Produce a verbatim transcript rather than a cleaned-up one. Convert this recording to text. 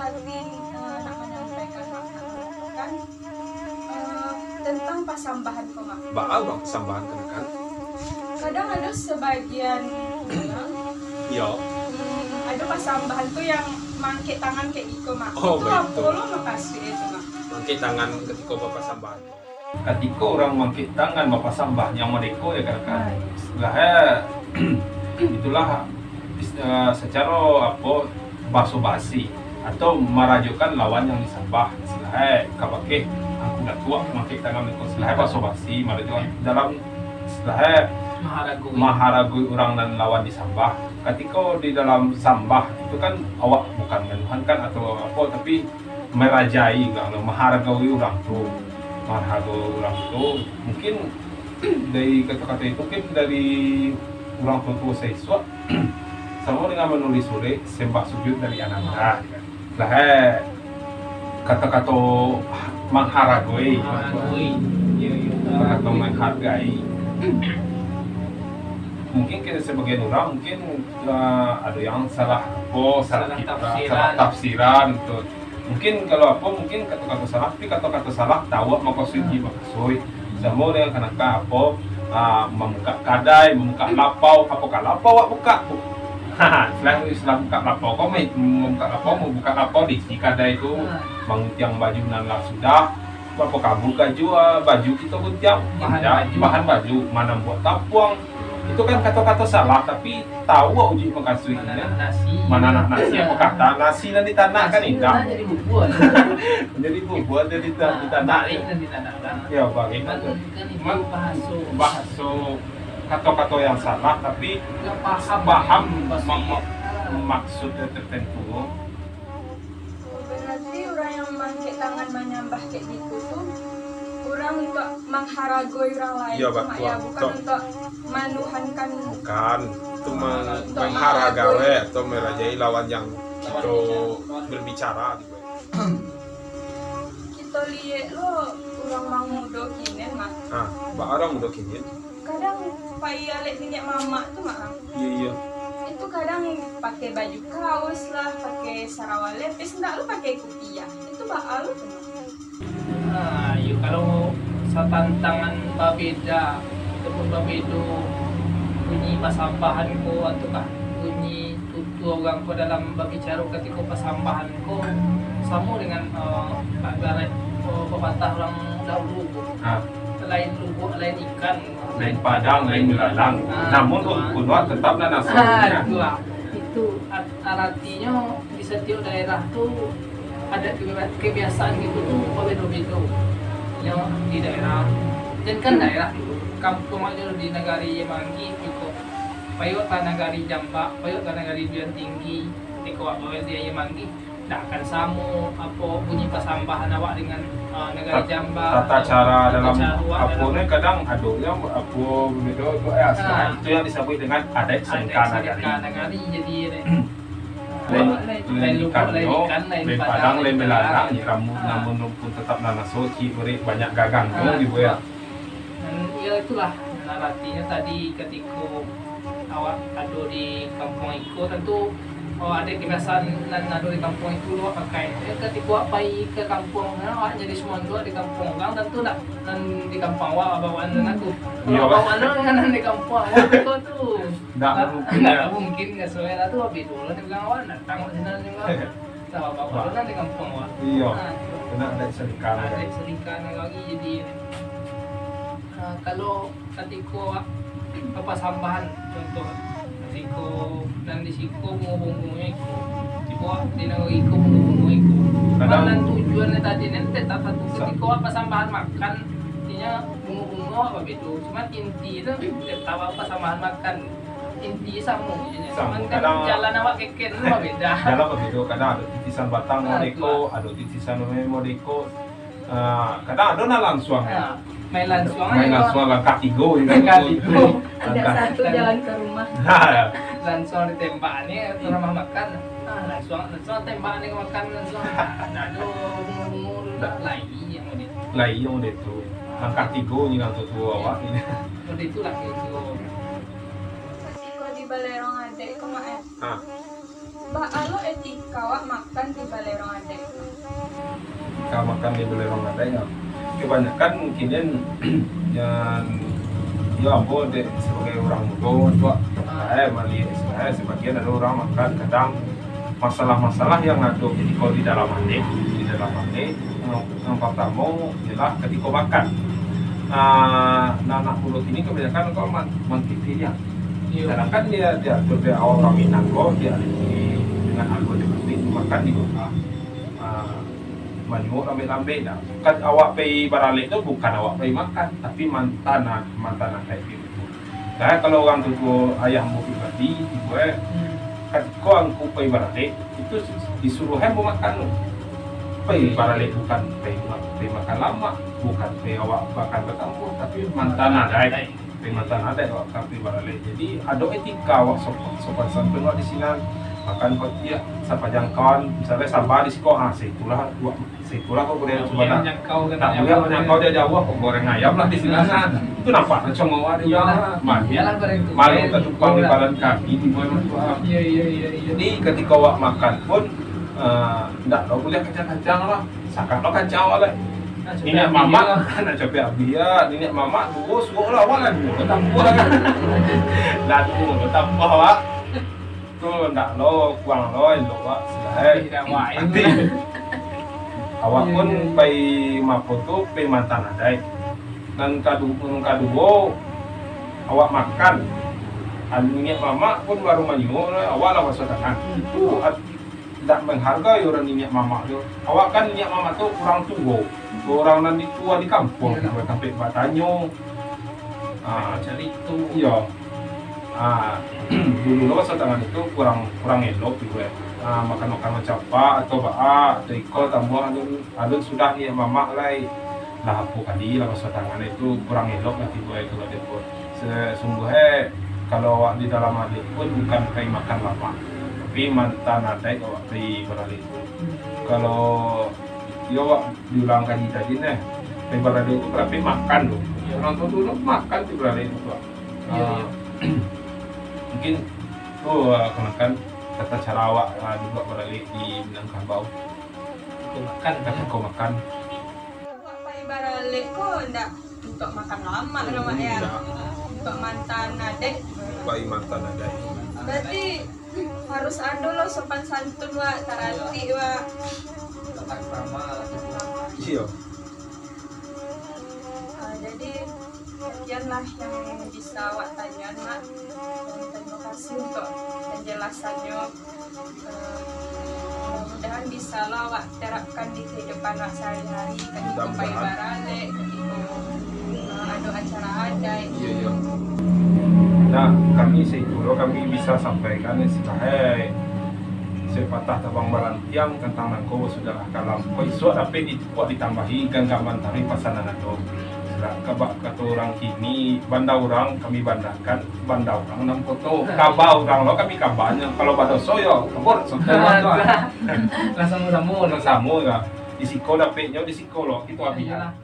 Tapi, eh, nak manyampaikan, nak manyampaikan, eh, tentang pasambahan ko, Mak. Baa urang pasambahan kanakan? Kadang ado sabagian urang, Iyo. hmm, ado pasambahan tu yang maangkek tangan kek iko, Mak. Oh, Itu baitu. Apo lo makasuiknyo tu, Mak? Maangkek tangan katiko bapasambahan. Katiko urang maangkek tangan bapasambah, nyo mardeka, yo, kanakan. Sudah, eh, itulah, is-, eh, sacaro, apo, baso-basi atau marajokan lawan yang disambah. Sudah, eh, kabake angku datuak maangkek tangan ko. Sudah, eh, baso-basi, marajokan dalam, sudah, eh, Maharagoi. Maharagoi urang nan lawan disambah. Katiko di dalam sambah itu kan awak bukan manuhankan atau apo, tapi marajai urang tu, maharagoi urang tu. Maharagoi urang tu, mungkin dari kato-kato itu, mungkin dari urang tua-tua saisuak, samo dengan manulis surek, sembah sujud dari ananda. Lah, eh, kato-kato mangharagoi. Mangharagoi. Iyo, iyo. Kato-kato manghargai. Mungkin kito sabagian urang, mungkin, eh, ado yang salah, oh, salah Salah kiprah, tafsiran. Salah tafsiran, betul. Mungkin kalau apo, mungkin kato-kato salah, tapi kato-kato salah, tau awak makasuik, Hmm. makasuik. Samo dengan kanakan apo, ah, mambuka kadai, mambuka lapau, apokoh lapau awak buka tu. Ha, selain Islam buka lapau, kau main mambuka lapau, mambuka lapau di isi kadai tu, Hmm. mangguntiang baju nan lah sudah, apokoh baju, ah, baju kito guntiang, Bahan indak, baju. Bahan baju, manambuak tampuang. Itu kan kato-kato salah, tapi tau awak ujuik makasuiknyo. Mananak nasi. Mananak nasi, Iyo. Apokoh nasi nan ditanak kan Nasi indak. Lah jadi bubur. Jadi bubur, jadi ta-, Ah, ditanak. Barek nan ditanak kan. Yo, barek. Cuman kan itu Ma-, bahaso. Bahaso kato-kato yang salah, tapi Nggak paham. Paham Maksudnya. Mak-, maksud tertentu. Berarti urang yang maangkek tangan manyambah kek gitu tu, urang untuak mangharagoi urang lain Iyo, tu, Mak, batua. Yo? Bukan Tok. Untuak manuhankan. Bukan. Itu ma-, Untuak mangharagoi mangharagoi. Atau marajai lawan yang kito berbicara gitu. Kito liek lo urang mangudo kini, Mak. Ah, baa urang mudo kini? Kadang pai alek niniak mamak tu, Mak. Iyo, iyo. Itu kadang pakai baju kaus lah, pakai sarawa lepis, ndak lo pakai kupiah. Itu baa lo tu, Mak. Ah, iyo, kalau satantangan babeda ataupun babedo bunyi pasambahan ko, ataukah bunyi tutur urang ko dalam babicaro katiko pasambahan ko, samo dengan, eh, ibarat, eh, papatah urang dahulu ko. Ha. Lain lubuak, lain ikan. Lain padang, lain belalang. Ah, Namun betul. Rukun awak tetap nan asuh. Ah, itulah. Itu art-, aratinyo di satiok daerah tu adat kebia-, kebiasaan gitu tu babedo-bedo. Nyo di daerah, jankan daerah, kampuang ajo di nagari Yamanggih juo. Paiyolah nagari Jambak, paiyolah nagari Duyan Tinggi, katiko awak bawel di Yamanggih. Ndak akan samo, apo, bunyi pasambahan awak dengan, ah, nagari Tat-, Jambak, tata cara tata dalam cara awak apo dalam ni kadang ado yang apo bedo tu, eh, Ah. Itu yang disabuik dengan adat Adat sengka nagari. Sengka nagari, jadi, Lain, lain lain lubuak, lain ikannyo, ikan, lain lain padang, padang, lain lain belalang, belalang. Rambut Ah. namun pun tetap nan asuh, cik beri banyak gagang tu Ah, dibuek. Itulah. Dan, ya, itulah, nan aratinyo tadi katiko awak ado di kampuang iko, tantu, oh, ado kebiasaan nan ado di kampuang itu lo awak pakai. Ya, katiko awak pai ka kampuang, ya, awak jadi sumondok di kampuang urang, tantu ndak nan di kampuang awak bawaan nan tu. Iyo. Kalau bawaan lo nan di kampuang awak iko tu. Ndak mungkin, ndak mungkin ka suai lah tu, babedo lah dibilang awak, datang awak sinan juo. Sabab awak lo nan di kampuang awak. Iyo. Ha, tu. Kena adat sengka. Adat sengka nagari jadi. Ha, kalau katiko awak bapasambahan, contoh, siko, nan di siko bungo-bungonyo iko, siko di nagari iko bungo-bungo iko. Kadang Cuman nan tujuannyo tadi ni tetap satu, Sa- katiko awak pasambahan makan, artinyo bungo-bungo awak babedo. Cuman inti tu tetap awak pasambahan makan. Inti samo je. Samo, Cuman kan kadang jalan awak keken tu babeda. Jalan babeda, kadang ado titisan batang Ah, modeko, tu lah. Ado titisan modeko. Ah, kadang ado nan lansuang. Ah, main lansuang Main aja. Lansuang langkah tigo je. Langkah tigo. Langkah Tidak satu jalan ke rumah. Nah, lansuang ditembak ni ke rumah makan. Ah, lansuang, lansuang tembak ni ke makan lansuang. Nah, aduh, bungo-bungo tu lah. Lai yang model. Lai yang model tu. Langkah tigo ni lah tu, tu awak ni. Model tu lah kayak tu. Katiko di balerong adaik ko, Mak, eh. Ha. Baa lo etika Awak makan di balai urang adaik. Ka makan di balai urang adaik, yo. Kabanyakan mungkin, jan, yo, ambo dek sabagai urang mudo tu, eh, maliek, eh, sabagian ado urang makan, kadang masalah-masalah yang ado ketika di dalam adaik, di dalam adaik, yang, yang partamo ialah ketika makan. Ah, nah, anak mudo kini kabanyakan ko man-, mangikuti dia. Iyo. Sedangkan dia, dia tu, dia awak urang Minang ko, dia di, dengan alun dimakan di bawah. Ah, manyuok lambek-lambek dah. Kan awak pai baralek tu bukan awak pai makan, tapi mantan, mantan adaik gitu. Nah, kalau urang tu, tu ayah ambo pribadi, tibo, eh, Hmm. kan ko angku pai baralek, itu disuruah ambo makan tu. Pai baralek bukan pai ma-, pai makan lamak, bukan pai awak makan batamu, tapi mantan adaik. Pai mantan adaik awak ka pai baralek. Jadi, ado etika awak sopan, sopan santun awak di sinan. Makan kotiak sapajangkauan, misalnya samba di siko, ah, saitulah awak, saitulah kok goreng. Tak buliah manyangkau, tak buliah manyangkau jauah-jauah, kok goreng ayam lah di sinan. Itu nampak congok awak di urang. Iyalah, goreng tu. Malu tatumpang di palan kaki, di mana tu, ah. Iya, iya, iya, iya. Jadi, ketika awak makan pun, eh, ndak lo buliah kacang-kacang lah. Sakan lo kacau lah. Nah, niniak mamak, nak capek abih ya. Niniak mamak duo suok lah, awak lah duo lo tambah. Lah duo lo tambah, Wak. Tu ndak lo, kuang lo, elok, Wak. Sudah, eh. Abih dah, Wak. Abih. Awak pun pai mapo tu, pai mantan adaik. Nan kadu-, nan kaduo, awak makan. Anu, niniak mamak pun baru manyuok, awak lah basuah tangan. Tu, at-, indak manghargai urang niniak mamak tu. Awak kan niniak mamak tu urang tuo. Urang nan di tuo di kampuang, Iyo. Tampek batanyo. Ah, carito. Iyo. Ah, dulu lo basuah tangan itu kurang, kurang elok gitu, eh. Ah, makan-makan macapak atau baa, atau iko tambah alun, alun sudah niniak mamak lai. Lah apo kali lah basuah tangan itu kurang elok lah tibo itu lah tibo. Sasungguahnyo, kalau awak di dalam adaik pun bukan pai makan lamak, tapi mantan adaik awak pai baralek tu. Kalau iyo awak diulang kaji tadi neh, pai baralek tu barapo makan tu. Iyo. Urang tu dulu makan tu baralek tu, Pak. Iyo, Ah, iyo. Mungkin tu, ah, kanakan tata cara awak, ah, dibuek baralek di Minangkabau. Ko makan, Tapi ya. Ko makan. Awak pai baralek ko ndak untuak makan lamak doh, Mak, ya? Ndak. Untuak mantan adaik. Pai mantan adaik. Berarti harus ado lo sopan santun, Wak, taratik, Wak. Tata krama. Iyo. Ah, jadi, sekianlah yang bisa awak tanyoan, Mak. Dan terima kasih untuk penjelasannya. Eh, mudah-mudahan bisa lah awak terapkan di kehidupan awak sehari-hari, ketika pai Mudah-mudahan. baralek, ketika, eh, ado acara adaik. Iyo, iyo. Nah, kami saitulah kami bisa sampaikan, eh, sebagai sepatah tabang barantiang tantang nangko sudahlah kalam. Kok isuak dapek di Kok ditambahi ganggaman tari pasanan ado. Sudah kabak kato urang kini, banda urang kami bandakan, banda urang nan foto. Kaba urang lo kami kabanyo. Kalau badoso yo, kabur sampai waktu. Lah samo-samo. Lah samo yo. Di siko dapeknyo, di siko lo, kito abih. Iyolah.